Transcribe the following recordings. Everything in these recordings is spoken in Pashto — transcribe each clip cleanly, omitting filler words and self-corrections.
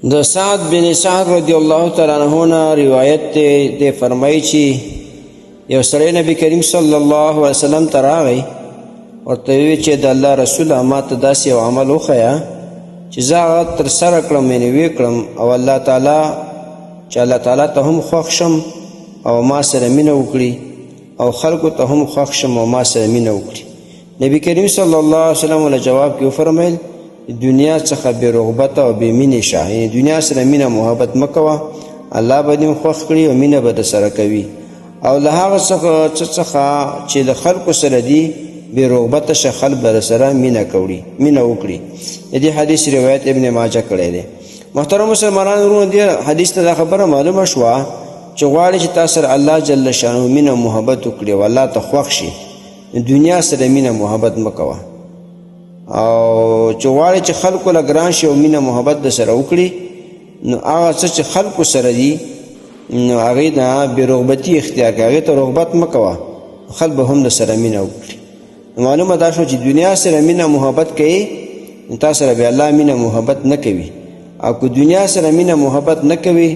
د سعد بن سعد رضی الله تعالی عنہ نه روایت دی، دی فرمایي چې یو سړی نبی کریم صلی الله علیه وسلم ته راغی، ورته ویې چې د الله رسوله، ما ته داسې یو عمل وښیه چې زه هغه ترسره کړم، یعنې ویې کړم، او الله تعالی چې الله تعالی ته هم خوښ شم او ما سره مینه وکړي، او خلکو ته هم خوښ شم او ما سره مینه وکړي. نبی کریم صلی الله علیه وسلم له جواب کې وفرمایل: دنیا څخه بې رغبته او بې مینې شه، یعنې دنیا سره مینه محبت مه کوه، الله به دې خوښ کړي او مینه به درسره کوي، او له هغه څخه څه څخه چې له خلکو سره دي بې رغبته شه، خلک به درسره مینه کوي، مینه وکړي. د دې حدیث روایت ابن ماجه کړی دی. محترم مسلمانانو وروڼو، دې حدیث ته دا خبره معلومه شوه چې غواړي چې تاسو سره الله جل شانه مینه محبت وکړي او الله ته خوښ شي، دنیا سره مینه محبت مه کوه، او چې غواړي چې خلکو له ګران شي او مینه محبت د سره وکړي، نو هغه څه چې خلکو سره دي نو هغې نه بې رغبتي اختیار کړه، هغې ته رغبت مه کوه، خلک به هم د سره مینه وکړي. معلومه دا شوه چې دنیا سره مینه محبت کوي نو تا سره بیا الله مینه محبت نه کوي، او که دنیا سره مینه محبت نه کوي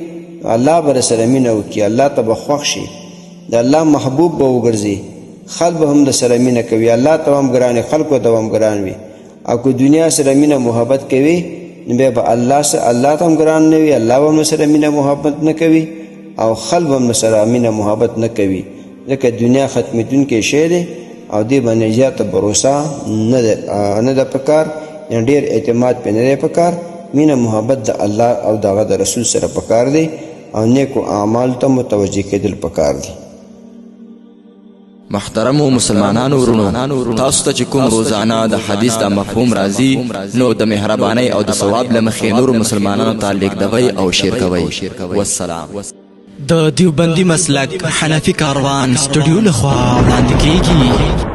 الله به سره مینه وکړي، الله ته به خوښ شي، د الله محبوب به وګرځي، خلک به هم د سره مینه کوي، الله ته هم ګران، خلکو ته هم ګران وي. او که دنیا سره مینه محبت کوي نو بیا به الله سره الله ته هم ګران نه وي، الله به هم سره مینه محبت نه کوي، او خلک به هم سره مینه محبت نه کوي، ځکه دنیا ختمېدونکی شی دی او دې باندې زیاته بروسه نه ده نه ده پکار، یعنې ډېر اعتماد پرې نه دی پکار. مینه محبت د الله او د هغه د رسول سره پکار دی، او نیکو اعمالو ته متوجه کېدل پکار دي. محترمو مسلمانانو وروڼو، تاسو ته چې کوم روزانه د حدیث دا مفهوم راځي نو د مهربانۍ او د ثواب له مخې نورو مسلمانانو ته لیږدوئ او شیر کوئ. والسلام. د دیوبندي مسلک حنفي کاروان سټډیو لخوا وړاندې کیږي.